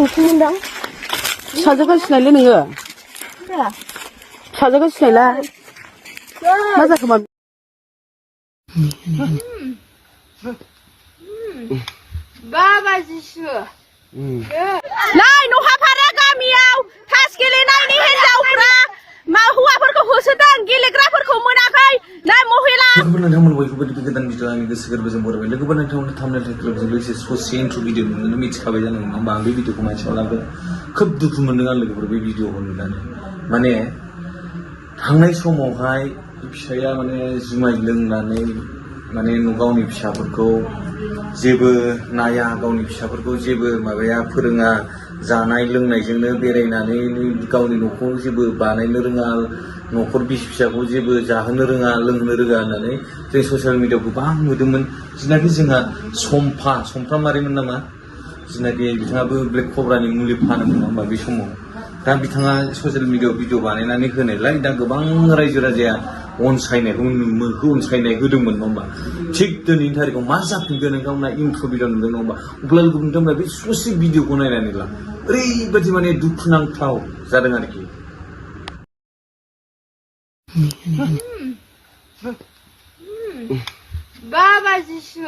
दुखुमोनदां फिसाजोखौ सिनायलै नोङो फिसाजोखौ सिनायला मा जाखो मा बाबा जिसु नै नहाफारा गामियाव थास गेलेनायनि हिनजावफ्रा मा हौवाफोरखौ होसोदों गेलेग्राफोरखौ मोनाखै नै महिला नोंथांमोन बयखौबो गोदान भिडिअ आंनि गोसो गोरबोजों बरायबाय लोगोफोर नोंथांमोन थामनेल टाइटेलजों लोगोसे ससे इन्ट्र' भिडिअ नुनानै मिथिखाबाय जानांगौ नङा होमबा आं बे भिडिअखौ मानसिनाव लाबोदों खोब दुखु मोनदों आं लोगोफोर बे भिडिअखौ नुनानै माने थांनाय समावहाय फिसाया माने जुमाय लोंनानै माने गावनि फिसाफोरखौ जेबो नाया गावनि फिसाफोरखौ जेबो माबाया फोरोङा जानाय लोंनायजोंनो बेरायनानै गावनि न'खौ जेबो बानायनो रोङा न'खर बिसि फिसाखौ जेबो जाहोनो रोङा लोंहोनो रोङा होननानै जों ससियेल मिडियाआव गोबां नुदोंमोन जिनाखि जोंहा समफ्रामारिमोन नामा जिनाखि बिथाङाबो ब्लेक कब्रानि मुलि फानोमोन नङा होमबा बे समाव दा बिथाङा ससियेल मिडियाआव भिडिअ बानायनानै होनायलाय दा गोबां रायजो राजाया अनसायनाय होदोंमोन नङा होमबा थिग दिनैनि थारिखआव मा जाफिनगोन नोंथांमोना इन्ट्र' भिडिअ नुदों नङा होमबा अब्ला लोगो नोंथांमोना बे ससे भिडिअखौ नायनानै ला ओरैबायदि माने दुखुनांथाव जादों आरोखि बाबा जिसु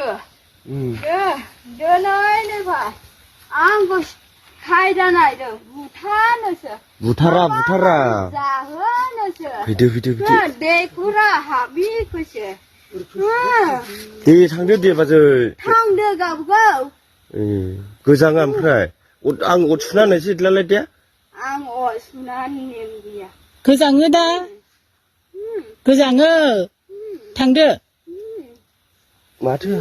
दोनैनोबा आंखौ खायदा नायदों बुथारा जाहोनोसो फैदो दैखुरा हाबिखौसो दे थांदो दे बाजै थांदो गावखौ गोजाङा ओमफ्राय आं अर सुना होनोसै इदलालाय दे आं अर सुनानै नेम गैया गोजाङो दा गोजाङो थांदो माथो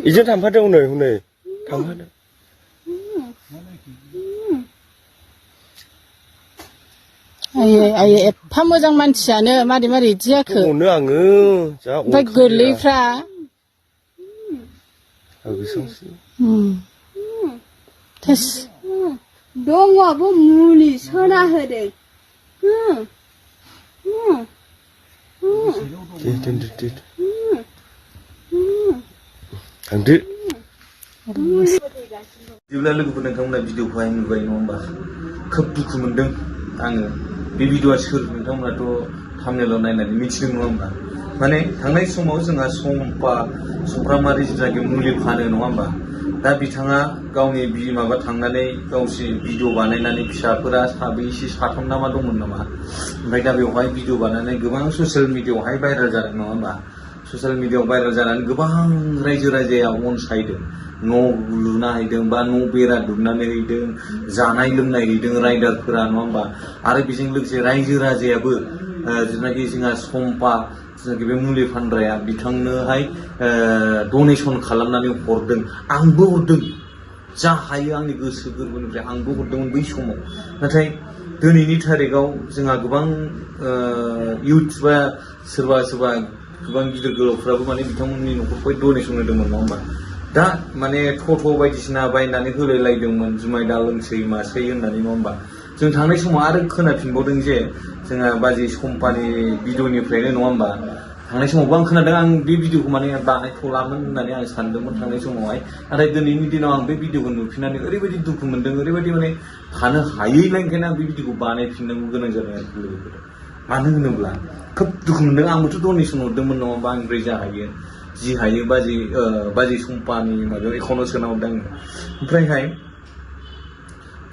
इजों थांफादो हनै थांफादो आयै एफा मोजां मानसियानो मारै इदि जाखो अनो आङो जा ओमफ्राय गोरलैफ्रा दङबो मुलि सोना होदों थांदो जेब्ला लोगोफोर नोंथांमोना भिडिअखौहाय नुबाय नङा होमबा खोब दुखु मोनदों आङो बे भिडिअआ सोर नोंथांमोनाथ' थाम्बनेलाव नायनानै मिथिदों नङा होमबा माने थांनाय समाव जोंहा समफ्रामारि जिनाखि मुलि फानो नङा होमबा दा बिथाङा गावनि माबा थांनानै गावसि भिडिअ बानायनानै फिसाफोरा साबैसे साथाम नामा दंमोन नामा ओमफ्राय दा बेवहाय भिडिअ बानायनानै गोबां ससियेल मिडियाआवहाय भाइरेल जादों नङा होमबा ससियेल मिडियाआव भाइरेल जानानै गोबां रायजो राजाया अनसायदों न' लुना हैदों बा न' बेरा दुमनानै हैदों जानाय लोंनाय हैदों राइडारफोरा नङा होमबा आरो बेजों लोगोसे रायजो राजायाबो जेनाखि जोंहा जेनाखि बे मुलि फानग्राया बिथांनोहाय डनेसन खालामनानै हरदों आंबो हरदों जा हायो आंनि गोसो गोरबोनिफ्राय आंबो हरदोंमोन बै समाव नाथाय दिनैनि थारिखआव जोंहा गोबां इउथ बा सोरबा गोबां गिदिर गोलावफ्राबो माने बिथांमोननि न'खरखौहाय डनेसन होदोंमोन नङा होमबा दा माने ट'ट' बायदिसिना बायनानै होलायलायदोंमोन जुमाय दा लोंसै मासै होननानै नङा होमबा जों थांनाय समाव आरो खोनाफिनबावदों जे जोंहा बाजै सम्पानि भिडिअनिफ्रायनो नङा होमबा थांनाय समावबो आं खोनादों आं बे भिडिअखौ माने बानायथ'लामोन होननानै आं सानदोंमोन थांनाय समावहाय नाथाय दिनैनि दिनाव आं बे भिडिअखौ नुफिननानै ओरैबायदि दुखु मोनदों ओरैबायदि माने थानो हायैलाय ओंखायनो आं बे भिडिअखौ बानायफिननांगौ गोनां जादों आरोखि लोगोफोर मानो होनोब्ला खोब दुखु मोनदों आंबोथ' डनेसन हरदोंमोन नङा होमबा आंनिफ्राय जा हायो जि हायो बाजै सम्पानि माबायाव एकाउन्टआव सोना हरदों आङो ओमफ्रायहाय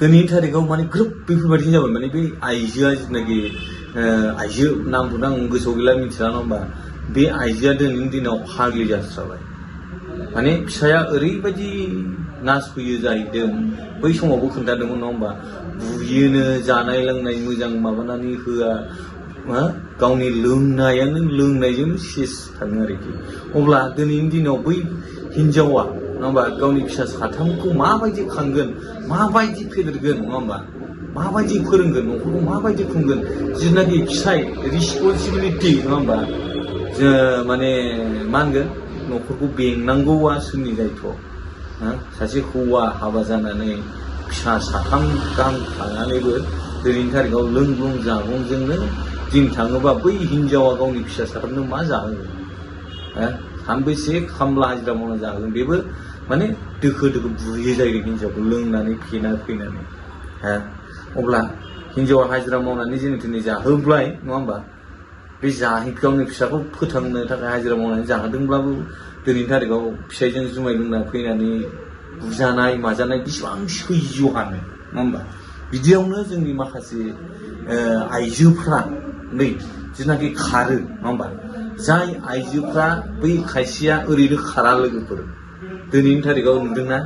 दिनैनि थारिखआव माने ग्रोब बेफोरबायदि जाबाय माने बे आइजोआ जिनाखि आइजो नामखौनो आं गोसोआव गैला मिथिला नङा होमबा बे आइजोआ दिनैनि दिनाव फाग्लि जास्राबाय माने फिसाया ओरैबायदि नासययो जाहैदों बै समावबो खोन्थादोंमोन नङा होमबा बुयोनो जानाय लोंनाय मोजां माबानानै होआ गावनि लोंनायजों सेस थाङो आरोखि अब्ला दिनैनि दिनाव बै हिनजावा नङा होमबा गावनि फिसा साथामखौ माबायदि खांगोन माबायदि फेदेरगोन नङा होमबा माबायदि फोरोंगोन न'खरखौ माबायदि खुंगोन जिनाखि फिसाय रिसपनसिबिलिटि नङा होमबा माने मा होनगोन न'खरखौ बेंनांगौआ सोरनि दायथ' सासे हौवा हाबा जानानै फिसा साथाम गाहाम थानानैबो दिनैनि थारिखआव लोंग्लुं जाग्लुंजोंनो दिन थाङोबा बै हिनजावा गावनि फिसा साथामनो मा जाहोगोन सानबैसे खामला हाजिरा मावना जागोन बेबो माने दोखो दोखो बुयो जाहैदों हिनजावखौ लोंनानै फेना फैनानै हा अब्ला हिनजावा हाजिरा मावनानै जेने थेने जाहोबाय नङा होमबा बे गावनि फिसाखौ फोथांनो थाखाय हाजिरा मावनानै जाहोदोंब्लाबो दिनैनि थारिखआव फिसाइजों जुमाय लोंना फैनानै बुजानाय माजानाय बेसेबां सैज्यहानो नङा होमबा बिदियावनो जोंनि माखासे आइजोफ्रा नै जेनाखि खारो नङा होमबा जाय आइजोफ्रा बै खायसेया ओरैनो खारा लोगोफोर दिनैनि थारिखआव नुदोंना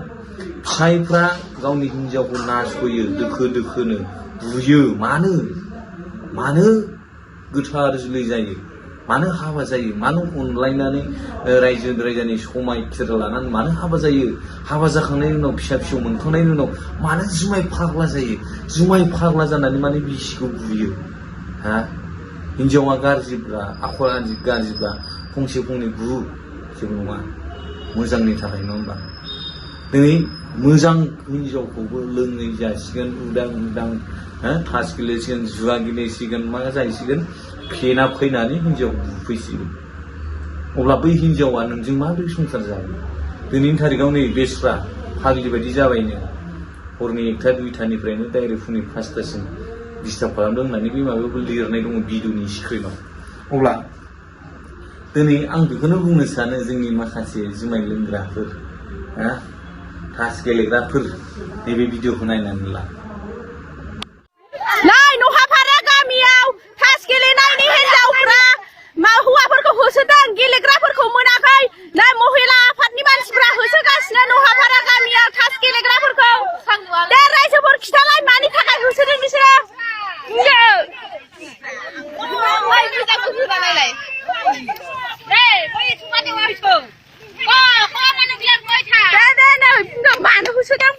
फिसाइफ्रा गावनि हिनजावखौ नासयो दोखो दोखोनो बुयो मानो गोथार जुलि जायो मानो हाबा जायो मानो अनलायनानै रायजो राजानि समाय खिरा लानानै मानो हाबा जायो हाबा जाखांनायनि उनाव फिसा फिसौ मोनखांनायनि उनाव मानो जुमाय फाग्ला जायो जुमाय फाग्ला जानानै माने बिसिखौ बुयो हा हिनजावा गाज्रिब्ला आखल गाज्रिब्ला फंसे फंनै बु जेबो नङा मोजांनि थाखाय नङा होमबा दिनै मोजां हिनजावखौबो लोङै जासिगोन उदां उदां थास गेलेसिगोन जुवा गेलेसिगोन मा जाहैसिगोन फेना फैनानै हिनजावखौ बुफैसिगोन अब्ला बै हिनजावा नोंजों माबोरै संसार जागोन दिनैनि थारिखआव नै बेस्रा फाग्लि बायदि जाबायनो हरनि 1टा 2टानिफ्रायनो डाइरेक्ट फुंनि 5टासिम डिस्टार्ब खालामदों होननानै बे माबायावबो लिरनाय दङ भिडिअनि स्क्रिनाव अब्ला दिनै आं बेखौनो बुंनो सानो जोंनि माखासे जुमाय लोंग्राफोर थास गेलेग्राफोर नैबे भिडिअखौ नायनानै ला नै नहाफारा गामियाव थास गेलेनायनि हिनजावफ्रा हौवाफोरखौ होसोदों गेलेग्राफोरखौ मोनाखै नै महिला आफादनि मानसिफ्रा होसोगासिनो नहाफारा गामियाव थास गेलेग्राफोरखौ दे रायजोफोर खिथालाय मानि थाखाय होसोदों बिसोरो मानो होसोदों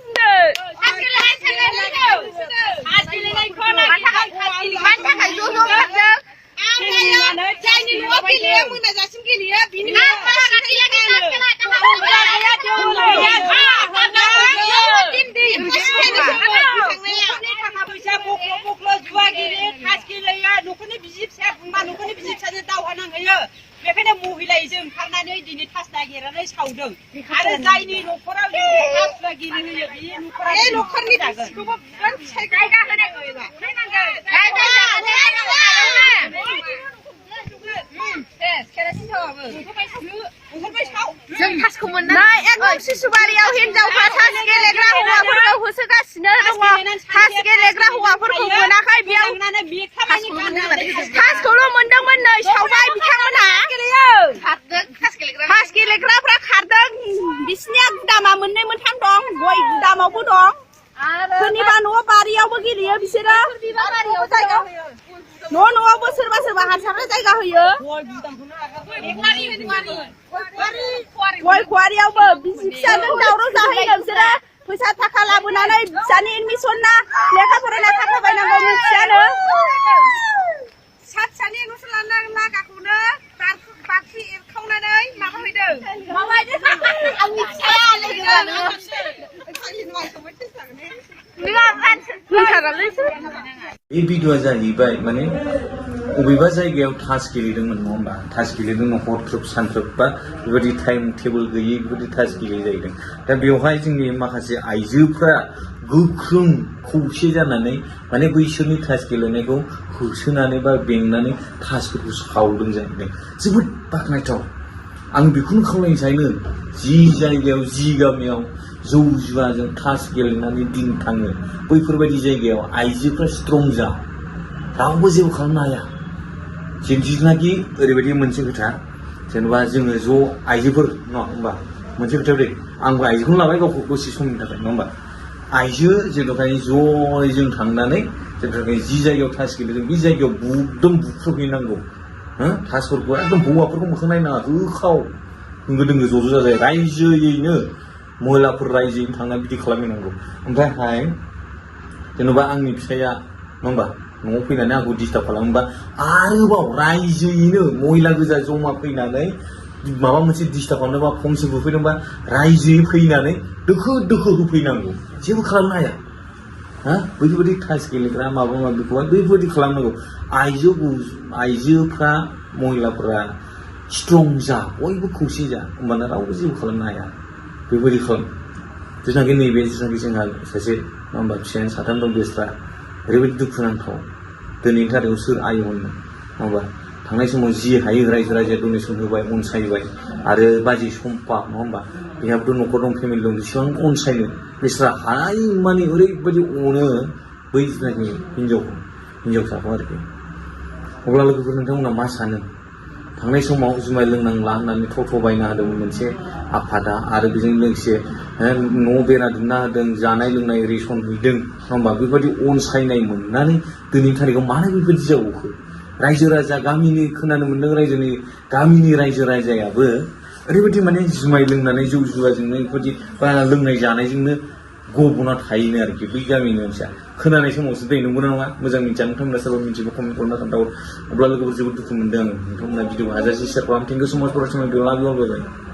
बेखायनो महिलाजों ओंखारनानै दिनै थास नागिरनानै सावदों आरो जायनि न'खराव थास गेलेहोयो बे न'खरनि दासिखौबो जायगा जों थासखौ मोननाय एकदम शिशुबारियाव हिनजावफ्रा थास गेलेग्रा हौवाफोरखौ होसोगासिनो दङ थास गेलेग्रा हौवाफोरखौ मोनाखै बेयाव थासखौल' मोनदोंमोन नै सावबाय बिथांमोनहा थास गेलेग्राफ्रा खारदों बिसिनिया गुदामा 2 3 दं गय गुदामावबो दं सोरनिबा न' बारियावबो गेलेयो बिसोरो न'आवबो सोरबा हारसाफ्रा जायगा होयो गय खुवारियावबो बिसि फिसाजों दावराव जाहैयो बिसोरो फैसा थाखा लाबोनानै फिसानि एडमिसन ना लेखा फरायना थाखा बायनांगौ मिथियानो फिसानि एडमिसन लागाखौनो बाख्रि एरखावनानै माबाहैदों आंनि फिसाया बे भिडिअआ जाहैबाय माने बबेबा जायगायाव थास गेलेदोंमोन नङा होमबा थास गेलेदोंमोन हरथ्रोब सानथ्रोब बा बेबायदि टाइम टेबोल गैयै बेबायदि थास गेले जाहैदों दा बेवहाय जोंनि माखासे आइजोफ्रा गोख्रों खौसे जानानै माने बैसोरनि थास गेलेनायखौ होसोनानै बा बेंनानै थासफोरखौ सावदों जाहैदों जोबोद बाख्नायथाव आं बेखौनो खावलायनो सानो जि जायगायाव जि गामियाव जौ जुवाजों थास गेलेनानै दिन थाङो बैफोरबायदि जायगायाव आइजोफ्रा स्ट्रं जा रावबो जेबो खालामनो हाया जेनाखि ओरैबायदि मोनसे खोथा जेनेबा जोङो ज' आइजोफोर नङा होमबा मोनसे खोथा दे आंबो आइजोखौनो लाबाय गावखौ दसे समनि थाखाय नङा होमबा आइजो जेन'खाय ज'यै जों थांनानै जेन'खाय जि जायगायाव थास गेलेदों बे जायगायाव एकदम बुख्रुबहैनांगौ थासफोरखौ एकदम हौवाफोरखौ मोखां नायनाङा होखाव होंगो दोंगो ज' जाजाय रायजोयैनो महिलाफोर रायजोयैनो थांना बिदि खालामहैनांगौ ओमफ्रायहाय जेन'बा आंनि फिसाया नङा होमबा न'आव फैनानै आंखौ डिस्टार्ब खालामोबा आरोबाव रायजोयैनो महिला गोजा जमा फैनानै माबा मोनसे डिस्टार्ब खालामनोबा फंसे बुफैदोंबा रायजोयै फैनानै दोखो दोखो होफैनांगौ जेबो खालामनो हाया बैफोरबायदि थास गेलेग्रा माबा माबिखौहाय बैफोरबायदि खालामनांगौ आइजोफ्रा महिलाफ्रा स्ट्रं जा बयबो खौसे जा होमबाना रावबो जेबो खालामनो हाया बेबायदि खालाम जेनाखि नैबे जेनाखि जोंहा सासे नङा होमबा फिसायानो साथाम दं बेस्रा ओरैबायदि दुखुनांथाव दिनैनि थारिखआव सोर आय होननो नङा होमबा थांनाय समाव जि हायो रायजो राजाया डनेसन होबाय अनसायबाय आरो बाजै सम्पा नङा होमबा बेहाबोथ' न'खर दं फेमिलि दं जेसेबां अनसायनो बिस्रा हानाय माने ओरैबायदि अनो बै जेनाखि हिनजावसाखौ आरोखि अब्ला लोगोफोर नोंथांमोना मा सानो थांनाय समाव जुमाय लोंनांला होननानै थबायना होदोंमोन मोनसे आफादा आरो बेजों लोगोसे न' बेरा दुमना होदों जानाय लोंनाय रेसन हैदों नङा होमबा बेबायदि अनसायनाय मोननानै दिनैनि थारिखआव मानो बेबायदि जाबावखो रायजो राजा गामिनि खोनानो मोनदों गामिनि रायजो राजायाबो ओरैबायदि माने जुमाय लोंनानै जौ जुवाजोंनो बेबायदि बा लोंनाय जानायजोंनो गब'ना थायोनो आरोखि बै गामिनि मानसिया खोनानाय समावसो दै नंगौना नङा मोजां मिथिया नोंथांमोना सोरबा मिथिबा कमेन्ट खालामना खोन्थाहर अब्ला लोगोफोर जोबोद दुखु मोनदों आङो नोंथांमोना भिडिअ हाजारसे शेयार खालाम थेंक इउ सो माच फर वाचिं माय भिडिअ लाभ इउ अल बाय बाय